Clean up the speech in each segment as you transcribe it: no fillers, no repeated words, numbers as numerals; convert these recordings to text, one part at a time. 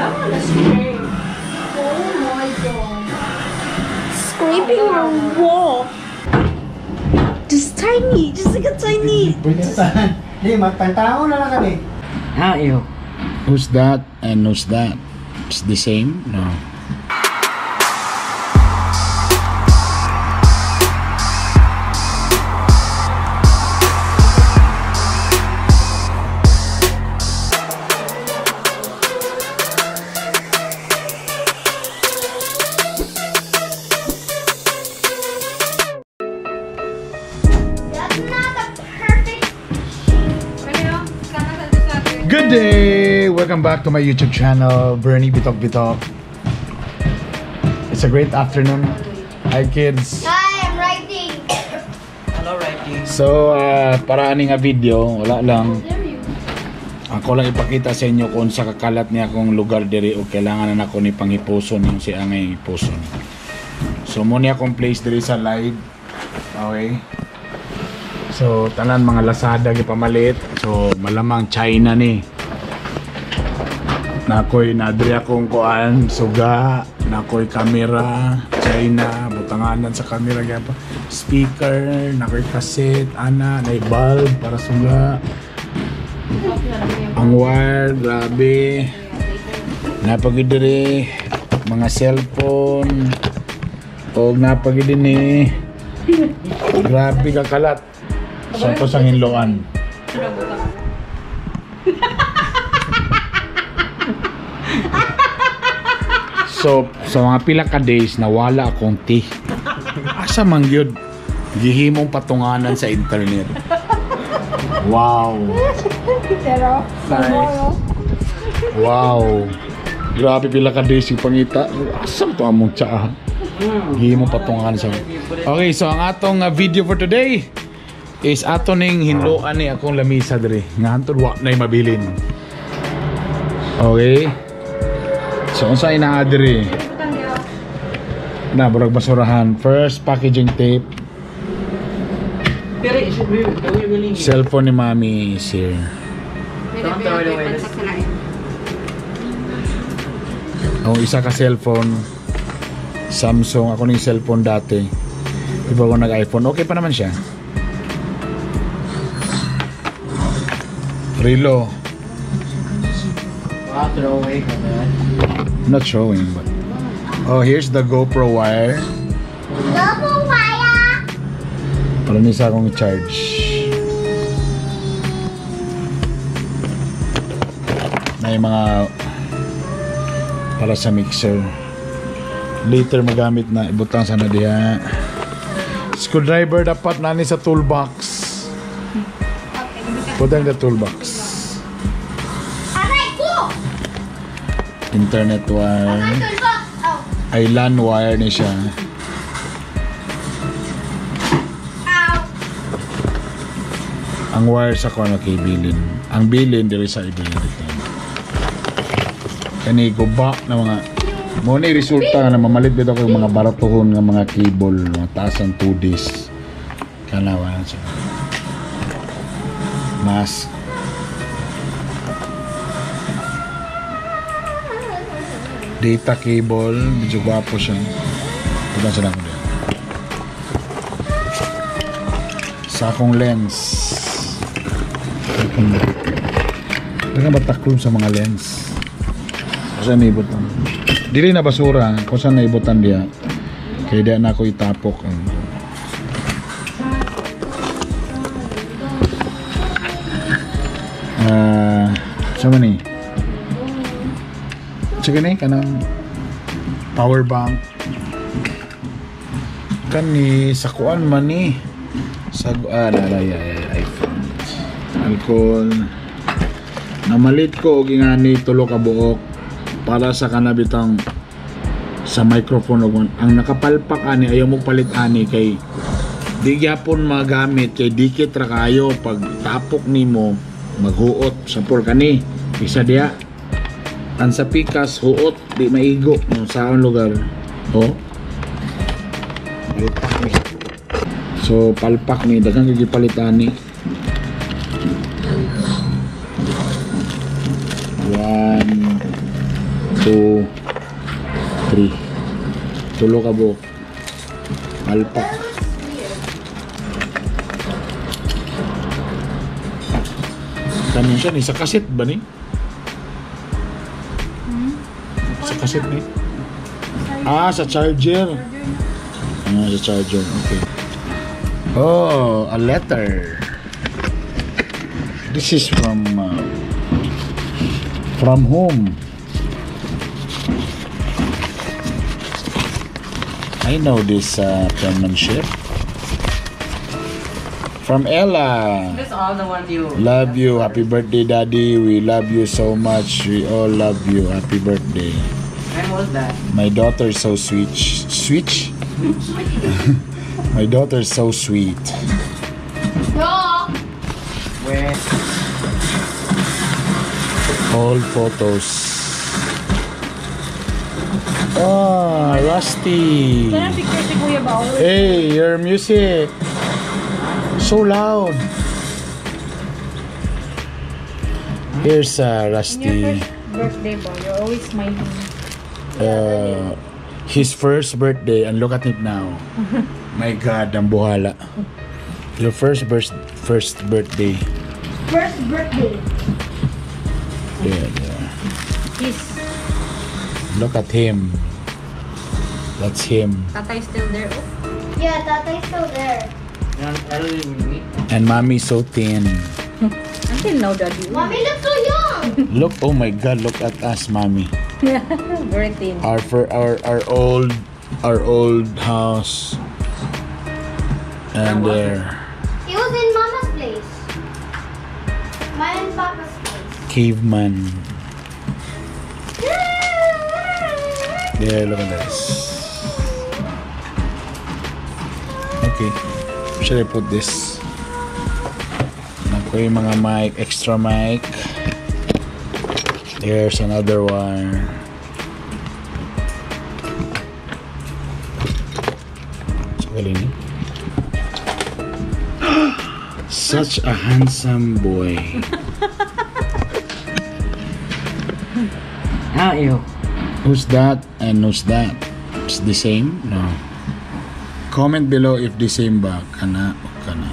I wanna scrape. Oh my God. Scraping our wall. Just tiny, just like a tiny. Di, magpantao na lang kami. Ha, iyo. Who's that and who's that? It's the same? No. That's not the perfect. Good day! Welcome back to my YouTube channel, Bernie Bitok Bitok. It's a great afternoon. Hi, kids. Hi, I'm writing. Hello, writing. So, para ani nga video, wala lang. Ako lang ipakita sa inyo kung sa kakalat niya akong lugar diri o kailangan na nako ni panghipuson yung si angay hipuson. So, mo niya akong place diri sa live. Okay. So, tanan mga Lazada gipamalit. So, malamang China ni. Nakoy nadri akong kuan, suga, nakoy camera, China, butanganan sa camera gyapon. Speaker, nakoy cassette, ana, nay bulb para suga. Ang wire, grabe. Napagid diri mga cellphone. Og napagid din eh. Grabe kakalat. Sa to sa hinloan. So, sa mga pila ka days, nawala akong tea. Asa man gyud? Gihimong patunganan sa internet. Wow. Pero, tomorrow. Wow. Grabe pila ka days yung pangita. Asa to among tsaa? Gihimong patunganan sa. Okay, so ang atong video for today is ato ning hinloan ni akong lamisa diri. Nga hantod wa nay mabilin. Okay. So unsa inaa diri? Na burag basurahan. First, packaging tape. Pero should we, do we really need Cellphone ni Mami is here. Don't throw it away. Ang isa ka cellphone, Samsung. Ako ning cellphone dati. Di ba ako nag-iPhone? Okay pa naman siya. Rilo. Wow, throw away ka ba? I'm not showing, but... Oh, here's the GoPro wire. Double wire. Para ni sa akong charge. Na yung mga para sa mixer. Later magamit na ibutang sana diha. Screwdriver dapat nani sa toolbox. Put in the toolbox. Aray ko. Internet wire. Aray toolbox. Oh. Ay, LAN wire ni siya. Ow. Ang wire sa kuno kay bilin. Ang bilin diri sa ibilin dito. Kani guba na mga mo ni resulta nga mamalit bitaw ko yung mga baratuhon nga mga cable, mga taas ang 2 days. Kana wala siya. Mask. Data cable, medyo gwapo siya. Pagka sila ko din. Sa akong lens. Daghang bataklom sa mga lens. Saan naibutan? Dili na basura. Kung saan naibutan diya. Kaya diya na ako itapok. Saan man ni? Sige ni, kanang power bank. Kani, sa kuan man ni. Sa, na, ya, ya, iPhone. Alcohol. Namalit ko og ingani tulo ka buok para sa kanabitang sa microphone og ang nakapalpak ani ayaw mo palit ani kay di gyapon magamit kay dikit ra kayo pag tapok nimo maghuot sa por kani isa diha ang sa pikas huot di maigo no sa lugar oh palpak ni. So palpak ni daghang gyud gipalit ani. 1, 2, 2, 3. Tulo ka buok. Alpak. Kanin siya ni sa kaset ba ni? Sa kaset ni? Ah, sa charger. Ah, sa charger. Okay. Oh, a letter. This is from whom? I know this penmanship. From Ella. That's all the ones you. Love you. Happy birthday, Daddy. We love you so much. We all love you. Happy birthday. When was that? My daughter is so sweet. Sweet? My daughter is so sweet. No. Where? Old photos. Ah, Rusty. Kanang picture si Kuya ba? Hey, your music. So loud. Here's In your Rusty. first birthday ba, you're always smiling. His first birthday, and look at it now. My God, ang buhala. Your first birthday. First birthday. There. His Look at him. That's him. tatay still there. Oh. Yeah, tatay's still there. I don't even meet. And mommy's so thin. Until now, Daddy. Mommy looks so young. Look, oh my God, look at us, mommy. Very thin. Our old house. And there, It was in Mama's place. Mine and Papa's place. Caveman. There, look at this. Okay, should I put this? Naku yung mga mic, extra mic. There's another one. So, galing, eh? Such a handsome boy. Ah, ew. Who's that and who's that? It's the same? No. Comment below if the same ba. Kana o kana.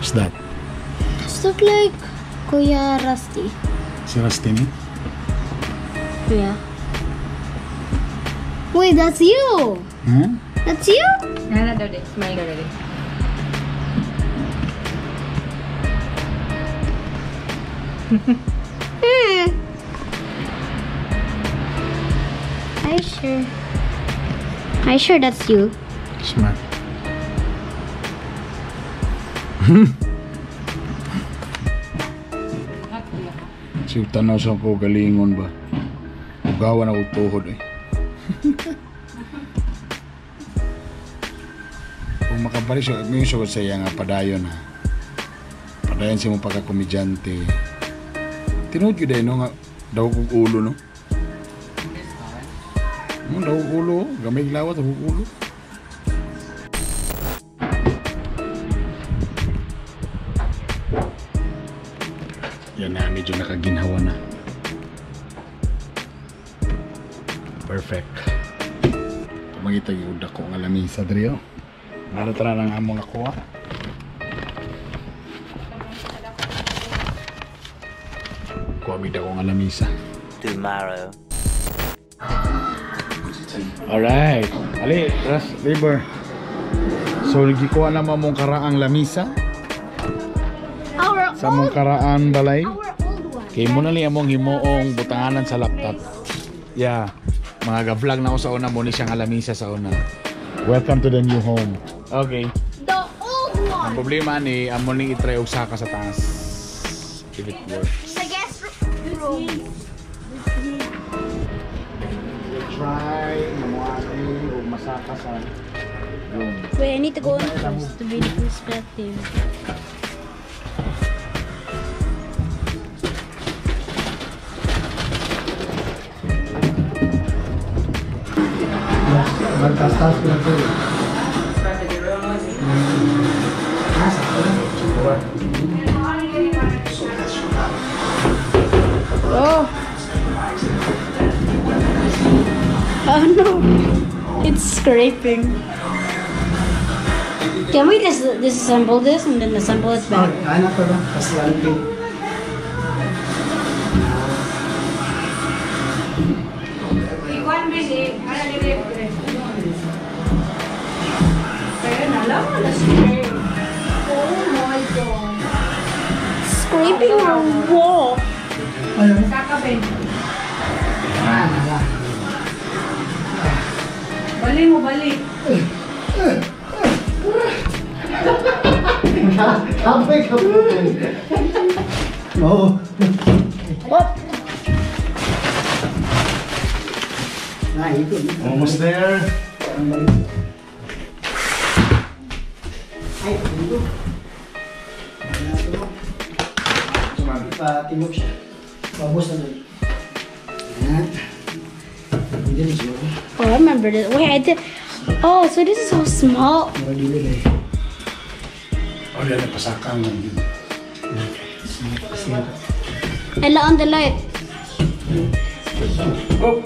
Who's that? This look like Kuya Rusty. Si Rusty ni? Yeah. Wait, that's you. Huh? That's you? Nana daw, Daddy. Smile daw, Daddy. Are you sure? Are you sure that's you? Smart. Sige, tanaw sa ko galingon ba? Ugawan ako tuhod eh. Kung makabalik siya, may sugod sa iya nga padayon ha. Padayon siya mo pagka-komedyante. Tinuod yun no nga daw kong ulo no. Daw kong ulo, gamay lawat daw kong ulo. Yan na, medyo nakaginhawa na. Perfect. Pamangita yung dako nga lamisa diri oh. Narito na lang among nakuha. Kuha mi dako nga lamisa. Tomorrow. Alright. Ali, ras, labor. So, nagikuha naman mong karaang lamisa. Our Sa mong karaan balay. Our old one. Kay mo na li among himuong butanganan sa laptop. Yeah. Mga ga-vlog na ako sa una mo ni siyang lamisa sa una. Welcome to the new home. Okay. The old one. Ang problema ni amo ning i-try og saka sa taas. If it works. The guest room. Try na mo ate og masaka sa room. Wait, I need to go in first to be in perspective. Magtastas ko lang po. Oh no. It's scraping. Can we just disassemble this and then assemble it back? Anak pa ba? Kasi ano din. Oh my God. Scraping our wall. Ano? Bali mo, bali. Kapoy kapoy. Oo. What? Naikot. Almost there. Ay, dito. Ipatimog siya. Pabos na doon. Ayan. Hindi rin siya. Oh, I remember this. Wait, I did. Oh, so this is so small. Mura dili eh. Oh, yan, napasakang lang yun. Ella, on the light. Oh!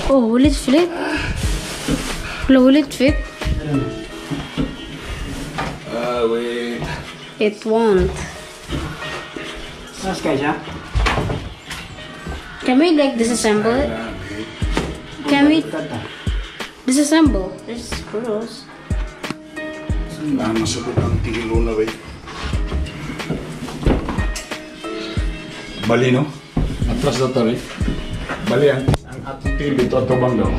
Oh, will it flip? Will it fit? Wait. It won't. Taas kaya siya? Can we like disassemble it? Can we disassemble? There's screws. Masukot ang tigilo na ba? Bali, no? Atras na to, eh. Bali, ang atong TV ito, atong bang daw.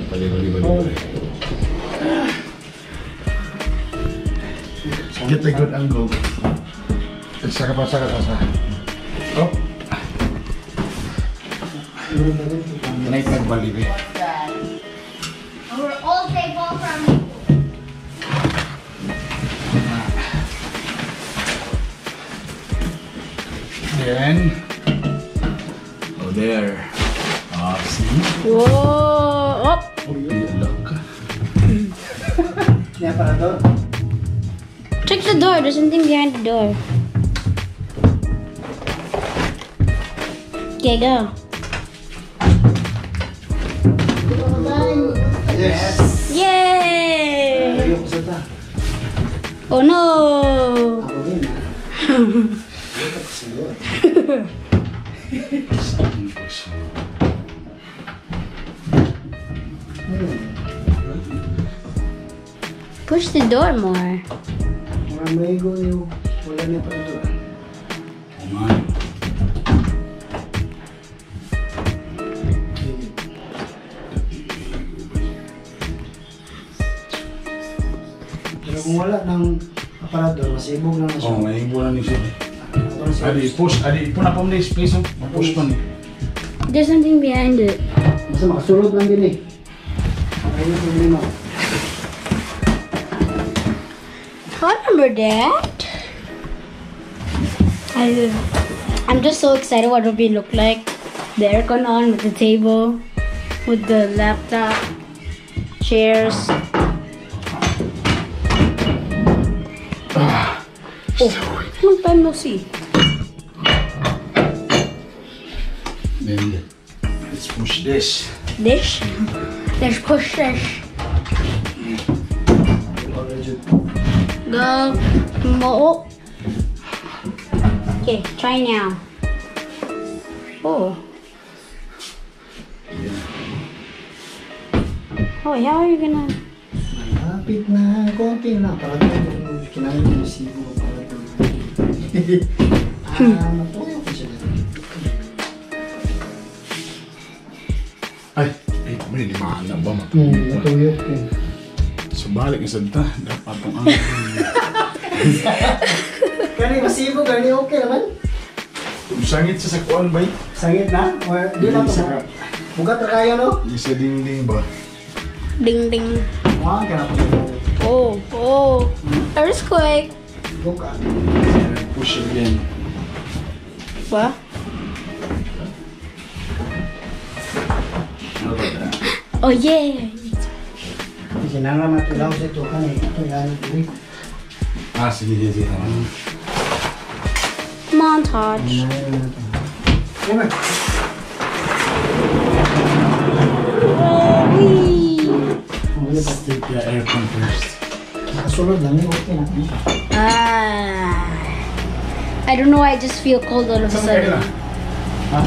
Bali, bali, bali, bali. Get a good angle. Saka pa, saka, saka. Oh. Night nagbali, eh. Our old table from Then, oh, there. Ah, see? Whoa! Oh! Oh, look. Niya para doon. Check the door. There's something behind the door. Okay, go. Yes! Yay! Ayoko sa ta. Oh no! Ako rin ah. Push the door more. Mga maigo yung wala niya para doon. Oh, man. Pero kung wala ng aparador, masibog lang na siya. Oh, may na ni siya. Siya. Adi, push. Adi, puna pa mo na space. Oh. Ma-push pa ni. There's something behind it. Basta makasulod lang din eh. Ayun yung problema. I remember that. I'm just so excited what it will be look like. The aircon on with the table, with the laptop, chairs. Oh, long time no see. Then let's push this. This? Let's push this. Go. Mo. Okay, try now. Oh. Oh, how are you gonna? Malapit na, konti na. Para doon, kinain yung sibo para doon. Ah, matuyo ko siya. Ay, ay, may limaan na ba? Matuyo. Matuyo ko. So, balik isa ta. Dapat ang ang. Kani masibo, kani okay naman. Sangit sa sakuan ba? Sangit na? Or di na to? Bugat ra kayo no? Di sa dingding ba? Ding ding. Wa ka na po. Oh, oh. Earthquake. Buka. Push again. What? How about that? Oh yeah. Sinang matulaw sa ito kani. Ito yan. Ah, sige, sige, sige. Montage. Oh, wee. Let's take the aircon first. Nakasulod lang yun, okay na. Ah. I don't know why I just feel cold all of a sudden. Ha?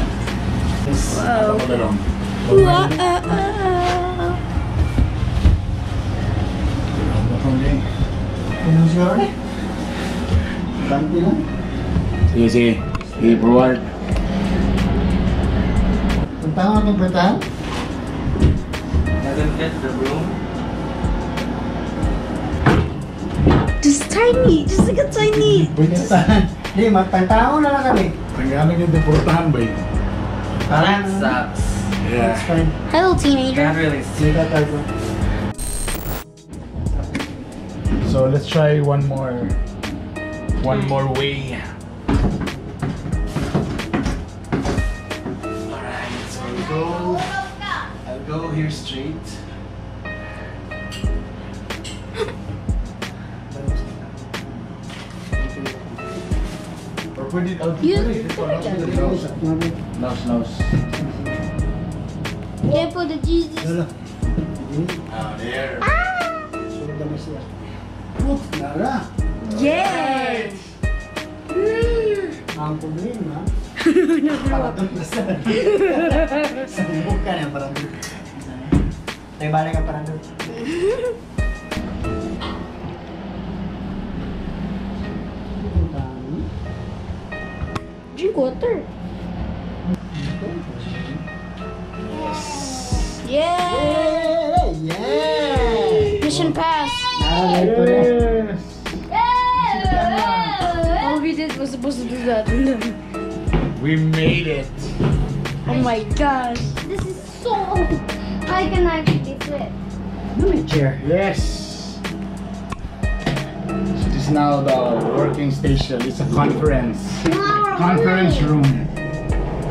Wow. Ako na lang. Wah, ah, ah, ah. Ano siguro ni? Banti lang. Sige, sige. Sige, forward. Puntahan natin, puntahan. Doesn't fit the room. Just tiny, just like a tiny. Puntahan. Di, magpantao na lang kami. Tanggalan yung deportahan ba yun? Parang, Sucks. Yeah. it's fine. Hello, teenager. Can't really see. Sige tayo. So let's try one more way. Alright, so we go. I'll go here straight. Or pwede, I'll You- Nose, nose. Careful the Jesus. Lolo. Ah, there. Sulod na siya. Put, nara. Yeah. Ang problema, para doon na sa sa buka niya, parang doon. Tayo balik ka parang doon. Drink water. Yeah. Yeah! Mission passed. Nara, ito na. Yes! All we did was supposed to do that. We made it! Oh my gosh. This is so. I can actually sit. Ano may chair? Yes! So this is now the working station. It's a conference. Now our Conference online, room.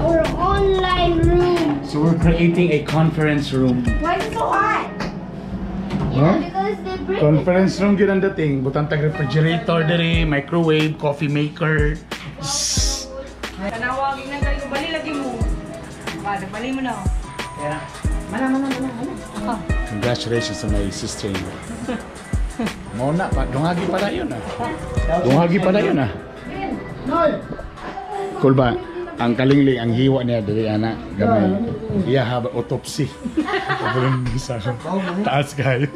Our online room. So we're creating a conference room. Why is it so hot? Huh? Because they bring it. Conference room gyud ang dating. Butang tag refrigerator diri, microwave, coffee maker. Tanawagin na kayo, bali lagi mo. Bali, bali mo na. Kaya, mana, mana, mana, mana. Congratulations to my sister-in-law. Mao na pa, dungagi pa na yun ah. Dungagi pa na yun ah. Cool ba? Ang kalingling, ang hiwa niya diri ana gamay. Iya haba autopsy. Sa taas kayo.